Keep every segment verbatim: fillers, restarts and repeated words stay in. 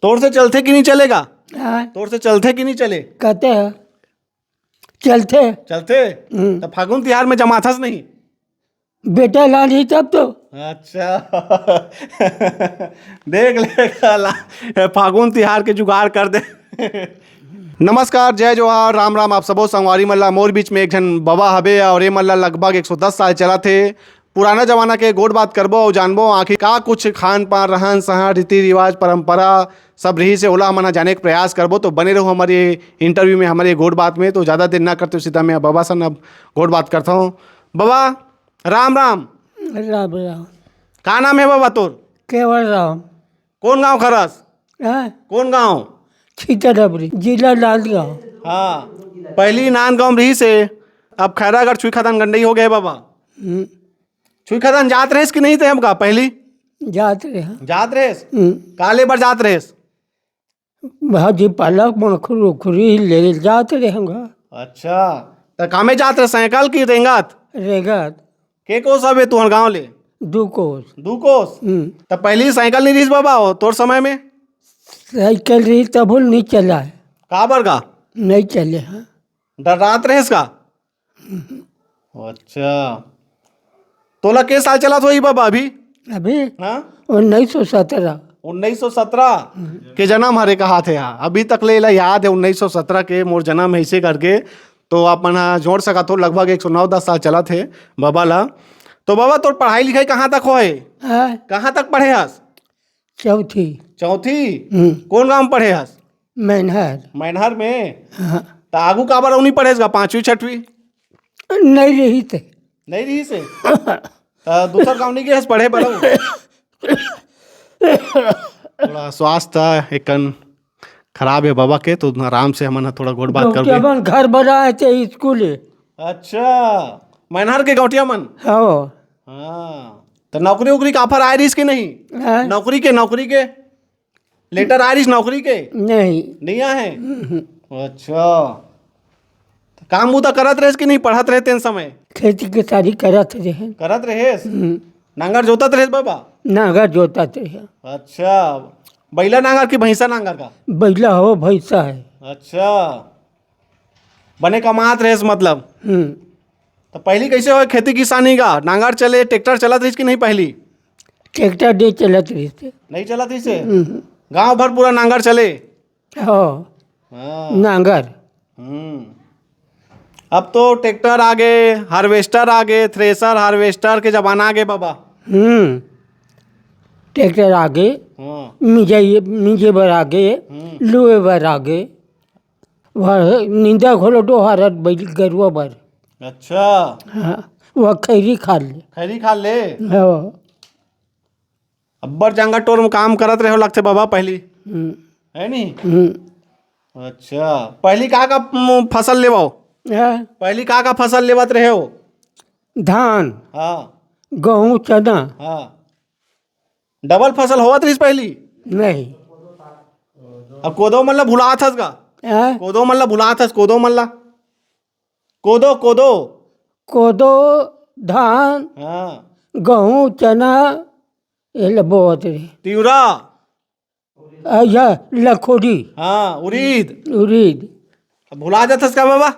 तोर से चलथे कि नहीं चलेगा? हाँ। तोर से चलथे कि नहीं चले? कहते हैं, चलथे। चलथे? हम्म। तो फागुन तिहार में जमाथस नहीं? बेटा ला नहीं तब तो। अच्छा। देख ले, ला, फागुन तिहार के जुगाड़ कर दे। नमस्कार, जय जोहार, राम राम आप सबो संगवारी मन ला। मोर बीच में एक झन बबा हबे और ये मन ला लगभग एक सौ दस साल चलत हे। पुराना जमाना के गोठ बात करबो अउ जानबो आखिर का कुछ खान पान, रहन सहन, रीति रिवाज, परंपरा सब रहिस हे, ओला हमन ह जाने के प्रयास करबो। तो बने रहू हमर ये इंटरव्यू में, हमर ये गोठ बात में। तो ज़्यादा देर ना करते हुए सीधा मैं बबा सन अब गोठ बात करता हूँ। बबा, राम राम। राम राम। का नाम हे बबा तोर? केवल राम। कौन गांव खरस? हैं? कौन गांव? छितरपुर, जिला नांदगांव। हाँ, पहली नांदगांव में रहिस हे, अब खैरागढ़ छुईखदान गंडई हो गए बबा। हम्म। छुईखदान जात रहेस कि नहीं ते हमका पहली? जात रहे। जात रहेस? हम्म। काले बर जात रहेस? भाजी पालक, मखुर उखुरी ले जात रहे हमका। अच्छा, त कामे जात रहे, साइकिल की रेंगत? रेंगत। के कोस हवे तुहर गांव ले? दू कोस। दू कोस? हम्म। त पहली साइकिल नहीं रहिस बबा हो तोर समय में? साइकिल रही तब नहीं चला है। काबर का? नहीं चले, हाँ। डर्रात रहेस का? अच्छा, तोला के साल चलत होही बबा अभी? अभी? हाँ? उन्नीस सौ सत्रह। उन्नीस सौ सत्रह के जन्म हरे कहात हे। हाँ, अभी तक ले एला याद हे उन्नीस सौ सत्रह के मोर जन्म हे, इसे करके। तो आप मन ह जोड़ सकत हो, लगभग एक सौ नौ दस साल चलत हे बबा ला। तो बबा, तोर पढ़ाई लिखाई कहाँ तक होए? हाँ। कहाँ तक पढ़े हस? चौथी। चौथी? हम्म। कौन गांव में पढ़े हस? मैनहर। मैनहर में? हाँ। त आगू काबर अउ नहीं पढ़ेस गा, पांचवी छठवीं? नहीं रहिस हे। नहीं रहिस हे? त दूसर गांव नहीं गए हस पढ़े बर? थोड़ा स्वास्थ्य एकन खराब हे बबा के, तो आराम से हमन ह थोड़ा गोठ बात करबे। गौटिया मन घर बनाए थे स्कूल। अच्छा, मैनहर के गौटिया मन? हाँ। हाँ, त नौकरी उकरी का offer आए रहिस कि नहीं? हाँ। नौकरी के, नौकरी के लेटर आए रहिस नौकरी के? नहीं। नहीं आए हे? हम्म। अच्छा, त काम बुता करत रहेस कि नहीं, पढ़त रहे तेन समय? खेती किसानी करत रहे। करत रहेस? हम्म। नांगर जोतत रहेस बबा? नांगर जोतत रहे। अच्छा, बैला नांगर कि भैंसा नांगर का? बैला हो, भैंसा हे। अच्छा, बने कमात रहेस मतलब। हम्म। त पहली कैसे होय खेती किसानी का? नांगर चले, ट्रैक्टर चलत रहिस कि नहीं पहली? ट्रैक्टर नहीं चलत रहिस हे। नहीं चलत रहिस हे? हम्म। गांव भर पूरा नांगर चले? हो। हाँ। नांगर। हम्म। अब तो ट्रैक्टर आ गए, हार्वेस्टर आ गए, थ्रेसर हार्वेस्टर के जमाना आ गए बबा। हम्म। ट्रैक्टर आ गए। हाँ। मिंजाई, मिंजे बर आ गए, हम्म। लुए बर आ गए। वह निंदा घलो डोहारत बैल गरुआ बर। अच्छा। हाँ, वह खैरी खा ले। खैरी खा ले? हाँ। अब्बड़ जंगल टोर में काम करत रहे हो लगथे बबा पहली, हम्म। है नी? हम्म। अच्छा, पहली का का, म, फसल लेवाओ? हाँ। पहली का का फसल लेवत रहे हो? धान, हाँ। गहूँ, चना। हाँ। डबल फसल होवत रहिस पहली? नहीं। अब कोदो मन ला भुलात हस का? हाँ। कोदो मन ला भुलात हस, कोदो मन ला? कोदो, कोदो। कोदो, धान, हाँ। गहूँ, चना, ये ला बोवत रहे। तिवरा। अच्छा, लखोरी। हाँ, उरीद। उरीद। अब भुला जाथस का बबा?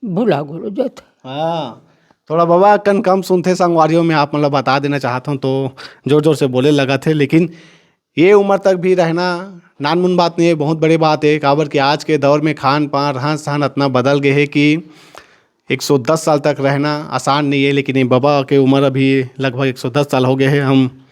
भुला घलो जात। हाँ, थोड़ा बबा कन कम सुनथे संगवारियों, मैं आप मन ला बता देना चाहत हूँ, तो जोर जोर से बोले लगत हे, लेकिन ये उम्र तक भी रहना नानमुन बात नहीं है, बहुत बड़ी बात है। काबर कि आज के दौर में खान पान, रहन सहन इतना बदल गए है कि एक सौ दस साल तक रहना आसान नहीं है, लेकिन ये बबा के उम्र अभी लगभग एक सौ दस साल हो गए है। हम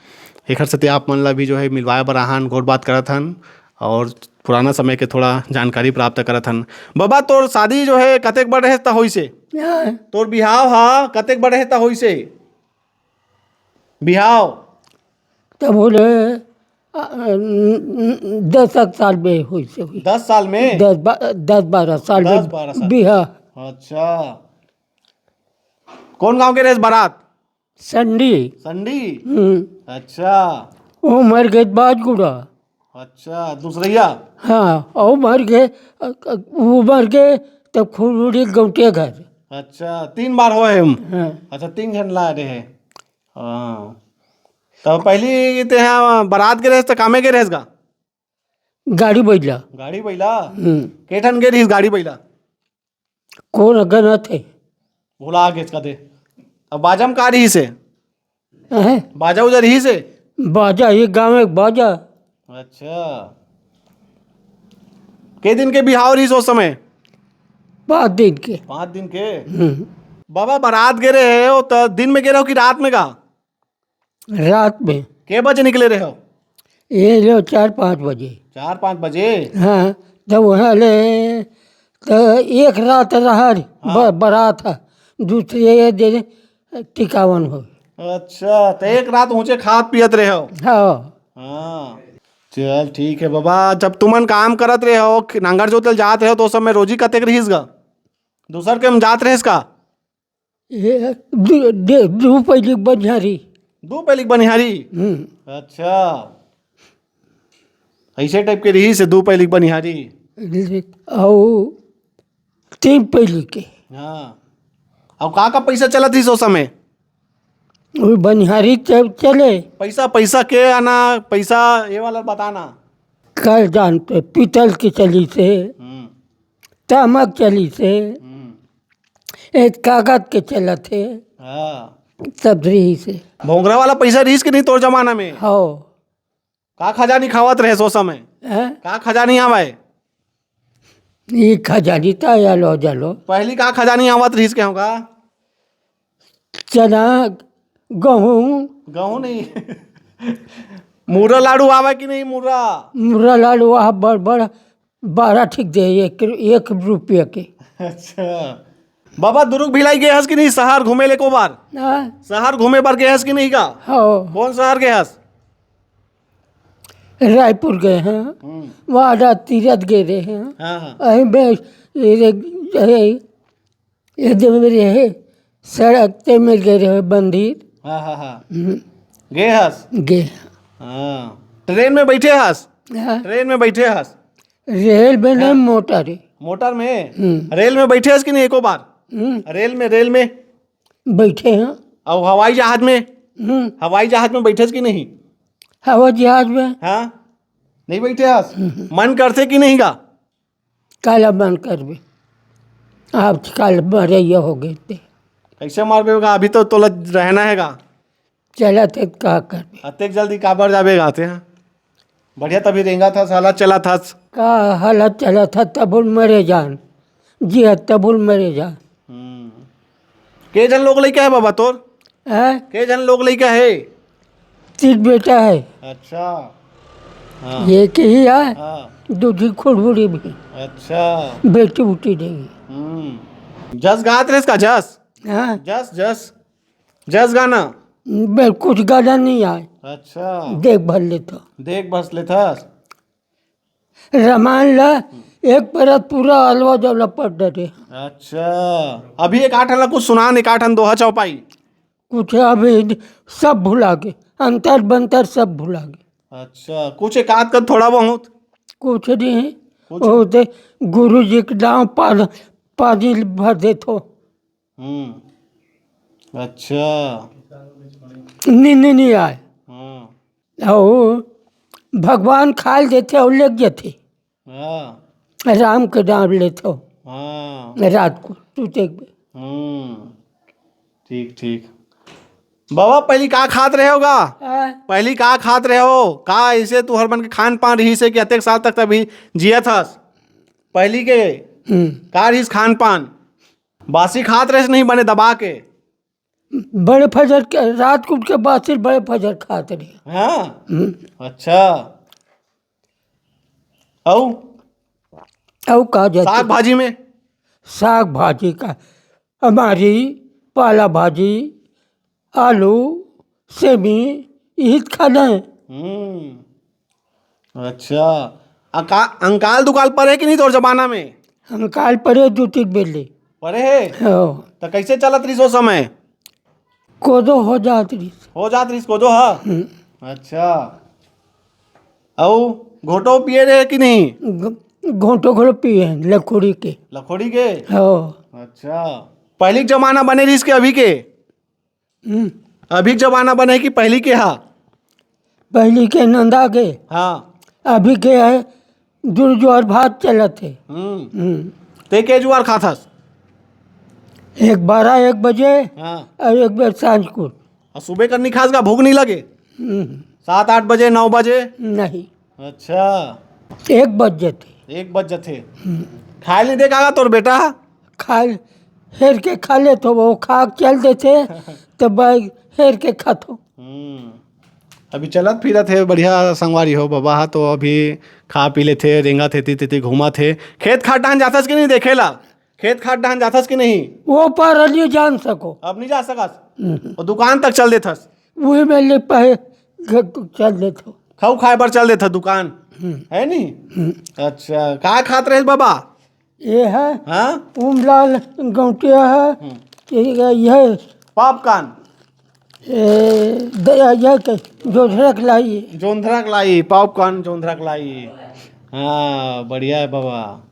एखर सेती आप मन ला भी जो है मिलवाए बर आहन, गोठ बात करत हन और पुराना समय के थोड़ा जानकारी प्राप्त करत हन। बबा, तोर शादी जो है कतेक बड़े है त होइसे? हाँ। तोर बिहाव हा कतेक बड़े है त होइसे? बिहाव? तब बोले, आ, न-, न-, दस एक साल में होइसे हुई। दस साल में? दस बा-, दस बारह साल में दस बारह साल। बिहा। अच्छा। कौन गांव के रहेस बारात? संडी। संडी? हम्म। अच्छा। वो मर गए बाजगुड़ा। अच्छा, दूसरैया? हाँ, वो मर गए, अ, अ, वो मर गए, तब खुरुड़ी गौटिया घर। अच्छा, तीन बार होए हम। हाँ। अच्छा, तीन झन ला रहे। हाँ। तब पहली ते यहाँ बारात के रहेस, त कामे के रहेस का? गाड़ी बइला। गाड़ी बइला? हम्म। के ठन गे रहिस गाड़ी बइला? कोन गनत हे? भुला गेस कदे। अब बाजा म का रहिस हे? हैं? बाजा उजा रहिस हे? बाजा, ये गाँव में बाजा। अच्छा। के दिन के बिहाव रहिस ओ समय? पाँच दिन के। पाँच दिन के? हम्म। बाबा, बारात गे रहे हो त दिन में गे रहो कि रात में गा? रात में। के बजे निकले रहे हो? ये लो, चार पाँच बजे। चार पाँच बजे? हाँ, तब वहाँ ले तो एक रात रहा हाँ। ब-, बारात है, दूसरे दिन टिकावन हो। अच्छा, तो एक रात ऊँचे खात पियत रहे हो? हाँ। हाँ, चल ठीक है बाबा। जब तुमन काम करत रहे हो, नांगर जोतल जात रहे हो, तो उस समय रोजी कतेक रहिस गा? दूसर के हम जात रहेस का? ये दू, दे, दू पैली बनिहारी। दू पैली बनिहारी? हम्म। अच्छा, ऐसे टाइप के रहिस हे, दू पैली बनिहारी। अउ तीन पैली के। हाँ, अब का का पैसा चलत रहिस ओ समय? वो बनिहारी च-, चले। पैसा, पैसा के आना, पैसा ये वाला बताना। कर जान पे पीतल के चली से, हम्म। तामक चली से, हम्म। एक कागज के चलत हे। हाँ। सब रहिस हे। भोंगरा वाला पैसा रहिस कि नहीं तोर जमाना में? हो। का खजानी खावत रहेस ओ समय? हैं? का खजानी आवय? ई खजानी त आलो जलो। पहली का खजानी आवत रहिस के होगा? चना, गहूँ। गहूँ नहीं। मुर्रा लाडू आवय कि नहीं, मुर्रा? मुर्रा लाडू आह बड़ बड़, बारह ठिक दे, एक, एक रुपया के। अच्छा। बाबा, दुरुग भिलाई गे हस कि नहीं शहर घूमे ले एको बार? हाँ। शहर घूमे बर गे हस कि नहीं का? हाँ। कौन शहर गे हस? रायपुर गे हँव, हम्म। वहाँ रात तीरथ गे रहे हँव। हाँ, हाँ। अही बे-, ये रे, ये, ये दे मेरे है, सड़क ते मिल गए रहे मंदिर। हाँ, हाँ, हाँ। हम्म। गे हस? गे। हाँ। ट्रेन में बैठे हस? हाँ। ट्रेन में बैठे हस? रेल में नहीं, हाँ। मोटर है। मोटर में? हम्म। रेल में बैठे हस कि नहीं एको बार? हम्म। रेल में, रेल में? बैठे हँव। अउ हवाई जहाज में? हम्म। हवाई जहाज में बैठे हस कि नहीं? हवाई जहाज में? हाँ। नहीं बैठे हस? हम्म। मन करथे कि नहीं गा? काला मन करबे? अब काल मरइया हो गए ते। कैसे मरबे गा? अभी तो तोला रहना हे गा। चलत हे, का करबे? अतेक जल्दी काबर जाबे गा ते, हाँ? बढ़िया तभी रेंगत हस, हालत चलत हस। का हालत चलत हस, तबो ल मरे जान। जियत तबो ल मरे जान। हम्म। के झन लोग लइका हे बाबा तोर? हैं? के झन लोग लइका हे? तीन बेटा हे। अच्छा। हाँ। एक ही हे, हाँ। दू झी खुरबुरी भी। अच्छा। बेटी उटी नहीं। हम्म। जस गात रहेस का, जस? हाँ। जस, जस। जस गाना? बे-, कुछ गाना नहीं आय। अच्छा। देख भर लेथँव। देख बस लेथस। रामायण ला एक परत पूरा अलवा जवला पढ़ डरे। अच्छा। अभी एक आठ ला कुछ सुनान, एक आठ दोहा चौपाई। कुछ अभी सब भुला गे, अंतर बंतर सब भुला गे। अच्छा, कुछ एक आध कर थोड़ा बहुत। कुछ नहीं। कुछ? वो ते गुरु जी के नाम पाद-, पादी भर देथँव। हम्म। अच्छा। नींद नहीं आय। हाँ। अउ भगवान खाय ल देथे अउ लेग जथे। हाँ। राम के नाम लेथँव। हाँ। रात को तू देखबे। हम्म। ठीक, ठीक। बाबा, पहली का खात रहे हो गा? हाँ। पहली का खात रहे हो? का ऐसे तुहर मन के खान पान रहिस हे कि अतेक साल तक तभी जियत हस? पहली के हम्म। का रहिस खान पान? बासी खात रहेस नहीं बने दबा के? बड़े फजर के, रात को उठ के बासी बड़े फजर खात रहे। हाँ? हम्म। अच्छा। अउ? अउ का जाथे? साग भाजी में? साग भाजी का, हमारी पाला भाजी, आलू, सेमी, इही त खाना हे। हम्म। अच्छा। अका-, अंकाल दुकाल परे कि नहीं तोर जमाना में? अंकाल परे दू तीन बेर ले। परे हे? हाँ। त कैसे चलत रहिस ओ समय? कोदो हो जात रहिस। हो जात रहिस कोदो ह? हम्म। अच्छा। अउ घोटो पिए रहे कि नहीं? घ-, घोटो घोटो पिए हँव, लखोड़ी के। लखोड़ी के? हाँ। अच्छा। पहली के जमाना बने रहिस के अभी के? हम्म। अभी के जमाना बने कि पहली के हा? पहली के नंदा के। हाँ। अभी के हे, दू जुआर भात चलत हे। हम्म। हम्म। ते के जुआर खाथस? एक बारह एक बजे हाँ। और एक बेर सांझ को। और सुबह कर नहीं खास का, भूख नहीं लगे? हम्म। सात आठ बजे, नौ बजे? नहीं। अच्छा। एक बज जथे। एक बज जथे। हम्म। खाए नहीं दे का तोर बेटा? खाए हेर के खा लेथो, वो खा के चल देथे, तो मैं हेर के खाथो। हम्म। अभी चलत फिरत हे बढ़िया संगवारी हो, बबा हा तो अभी खा पी लेथे, रेंगत हे, ती, ती, ती घूमत हे। खेत खार डहन जाथस कि नहीं देखे ला? खेत खार डहन जाथस कि नहीं? वो पर नहीं जान सको। अब नहीं जा सकस? हम्म। वो दुकान तक चल देथस? वही में ले पहे घ-, चल देथो। खाऊ खाए बर चल देथस दुकान, हम्म। है नहीं? हम्म। अच्छा, का खात रहे बबा? ये है हाँ? उमलाल गौटिया है। हम्म। ये, ये पॉपकॉर्न। ए, द-, ये के जोधरा के लाई। जोंधरा के लाई, पॉपकॉर्न जोंधरा के लाई। हाँ, बढ़िया है बबा।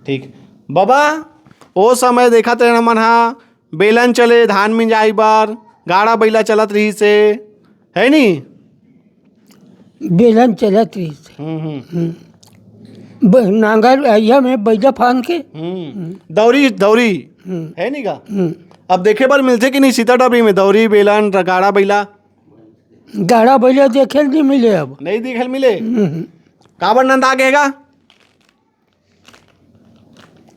ठीक। बबा, ओ समय देखत रहे हमन हा, बेलन चले धान मिंजाई बर, गाड़ा बइला चलत रहिस हे, है नी? बेलन चलत रहिस हे। हम्म, हम्म। हम्म। ब-, नांगर अइया में बइला फांद के। हम्म। दौरी, दौरी। हम्म। है नी का? हम्म। अब देखे बर मिलथे कि नहीं सीताडबरी में दौरी, बेलन, गाड़ा बइला? गाड़ा बइला देखे ल नहीं मिले अब। नहीं देखे ल मिले? हम्म। काबर नंदा गे हे गा?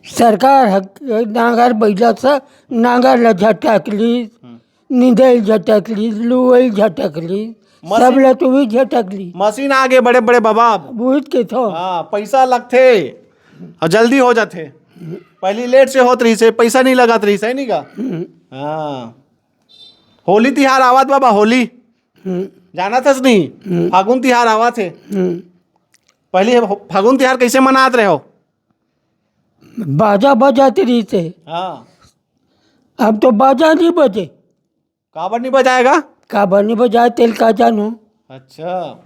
सरकार ह नांगर बइला से नांगर ल झटक लीस, हम्म। निंदई ल झटक लीस, लुवई ल झटक लीस, मशीन सब ल तो भी झटक लीस। मशीन आ गे बड़े बड़े बबा। बुझ के थो। हाँ, पैसा लगथे और जल्दी हो जाथे। पहली लेट से होत रहिस हे, पैसा नहीं लगत रहिस हे, नहीं का? हम्म। हाँ। होली तिहार आवत बबा, होली। हम्म। जानत हस नहीं? हम्म। फागुन तिहार आवत हे। हम्म। पहली फागुन तिहार कैसे मनात रहे हो? बाजा बजात रहिस हे। हाँ। अब तो बाजा नहीं बजे। काबर नहीं बजाए गा? काबर नहीं बजाए, तेल का जानू। अच्छा।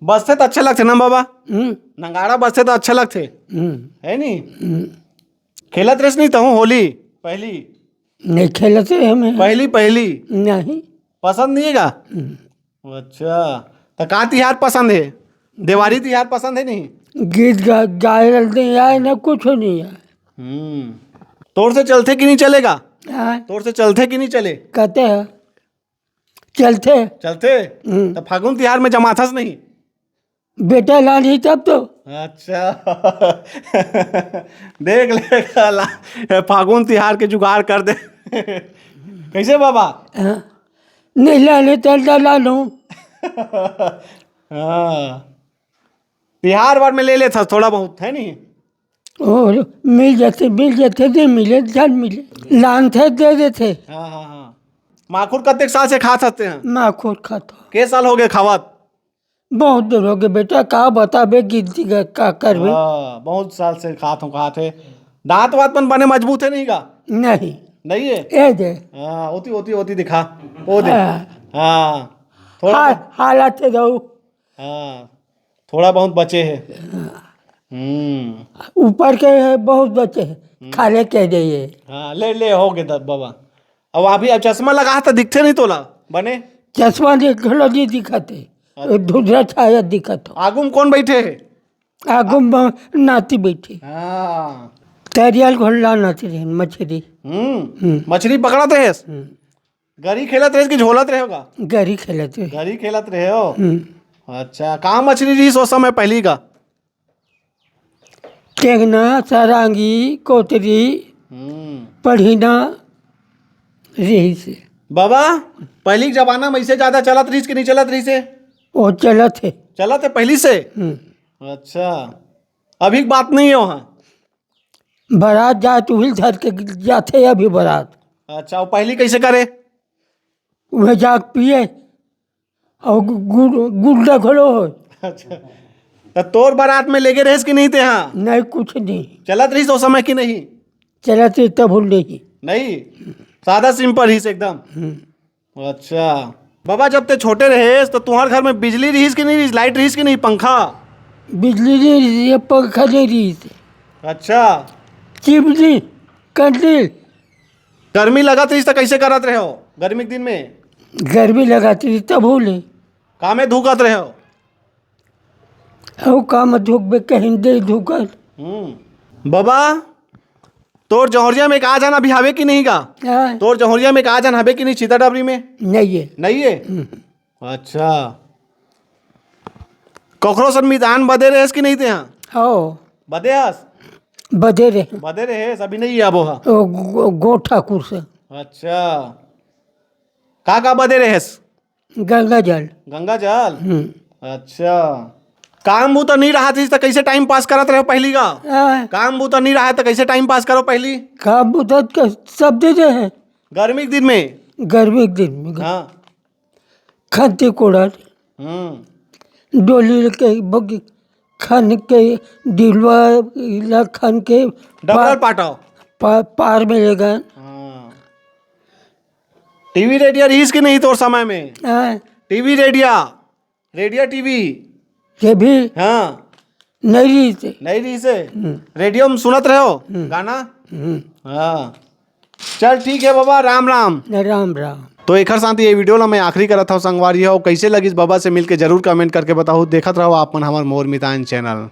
बजथे तो अच्छा लगथे ना बबा? हम्म। नंगाड़ा बजथे तो अच्छा लगथे। हम्म। है नी? हम्म। खेलत रहिस नहीं तहूँ होली पहली? नहीं खेलत रहे हमें। पहली, पहली? नहीं। पसंद नहीं हे का? हम्म। अच्छा, तो का तिहार पसंद हे? देवारी तिहार पसंद हे नहीं? गीत गा-, गाए ल नहीं आए, ना कुछ नहीं आए। हम्म। तोर से चलथे कि नहीं चले गा? हाँ। तोर से चलथे कि नहीं चले? कहते हैं, चलथे। चलथे? हम्म। तो फागुन तिहार में जमाथस नहीं? बेटा लानही तब तो। अच्छा। देख ले ला, ये फागुन तिहार के जुगाड़ कर दे। कैसे बबा? हाँ। नहीं लाने तो ना लानू। हाँ। तिहार बार में ले लेथस थोड़ा बहुत, है नहीं? और मिल जाथे, मिल जाथे, नहीं मिले, झन मिले। लानथे, दे देथे। हाँ, हाँ, हाँ। माखुर कतेक साल से खात हस तेंहा? माखुर खात हो। के साल हो गए खावत? बहुत दिन हो गए बेटा, का बताबे, गिनती का, का करबे? हाँ, बहुत साल से खात हूँ, खात हे। दांत वात मन बने मजबूत हे नहीं का? नहीं। नहीं हे? ए दे। हाँ, ओती, ओती, ओती दिखा। ओ दे। हाँ। हाँ। थोड़ा हाल, बहुत हालात हे जाऊ। हाँ। थोड़ा बहुत बचे हे। हम्म। ऊपर के हे, बहुत बचे हे। हम्म। खाले के जाइए। हाँ, ले, ले, हो गए दब बाबा। अब अभी अब चश्मा लगा त दिखथे नहीं तोला बने? चश्मा देख घलो नहीं दिखत हे। अच्छा। धुंधला छाया दिखत हो। आगू में कौन बैठे हे? आगू में नाती बैठे। हाँ। तरिया ल घोल लानत रहे मछरी। हम्म। हम्म। मछरी पकड़त रहे? हम्म। गरी खेलत रहे कि झोलत रहे होगा? गरी खेलत रहे। गरी खेलत रहे हो? हम्म। अच्छा, का मछरी रहिस ओ समय पहली का? टेंगना, सरांगी, कोतरी, हम्म। पढ़ीना रहिस हे। बाबा, पहली के जमाना में इसे ज्यादा चलत रहिस कि नहीं चलत रहिस हे? वो चलत हे। चलत हे पहली से? हम्म। अच्छा, अभी की बात नहीं हे वहाँ? बारात जाए तो उही ल धर के जाथे अभी बारात। अच्छा, वो पहली कैसे करे? वह जाके पिए और गु-, गुड़, गुड्डा घलो हो। अच्छा, तो तोर बारात में लेगे रहिस कि नहीं तेंहा? नहीं, कुछ नहीं। चलत रहिस ओ समय कि नहीं? चलत रहिस तब नहीं। नहीं, सादा simple रहिस एकदम। हम्म। अच्छा। बाबा, जब ते छोटे रहेस, तो तुम्हारे घर में बिजली रहिस कि नहीं रहिस? लाइट रहिस कि नहीं? पंखा? बिजली नहीं रहिस, ये पंखा नहीं रहिस। अच्छा। चिमनी, कंडील। गर्मी लगत रहिस, तो कैसे करत रहे हो गर्मी के दिन में? गर्मी लगत रहिस, तब हो ले। कामे धूकत रहे हो? अउ का म धुकबे, कहीं दे धुकल। हम्म। बबा, तोर जौहरिया में का जान अभी हवे कि नहीं गा? हाँ। तोर जौहरिया में का जान हवे कि नहीं, चिता डबरी में? नहीं है। नहीं है? हम्म। अच्छा। कखरो सन मितान बदे रहेस कि नहीं तेहा? हो। बदे हस? बदे रहे। बदे रहेस, अभी नहीं आबो हा? ओ गो-, गो ठाकुर से। अच्छा। का का बदे रहेस? गंगा जल। गंगा जल? हम्म। अच्छा। काम बूता नहीं रहत रहिस त कैसे टाइम पास करत रहो पहली का? हाँ। काम बूता नहीं रहत त कैसे टाइम पास करो पहली? काम बूता क-, सब दे रहे हैं। गर्मी के दिन में? गर्मी के दिन में। हाँ। खंती कोड़ल। हम्म। डोली के बगी-, खन के, डिलवा इला खन के डबल पा-, पाटाओ। पा-, पार में ले गए। हाँ। टीवी रेडिया रहीस कि नहीं तोर समय में? हाँ। TV radio, radio TV. ये भी हाँ। नहीं रहीस। नहीं रहीस हे? हम्म। रेडियो में सुनत रहो हम्म। गाना? हम्म। हाँ। चल ठीक है बाबा, राम राम। राम राम। तो एकर साथ ये वीडियो ला मैं आखिरी करत हूँ संगवारी हो। कैसे लगिस बाबा से मिलके जरूर कमेंट करके बताओ। देखत रहो आप मन हमार मोर मितान चैनल।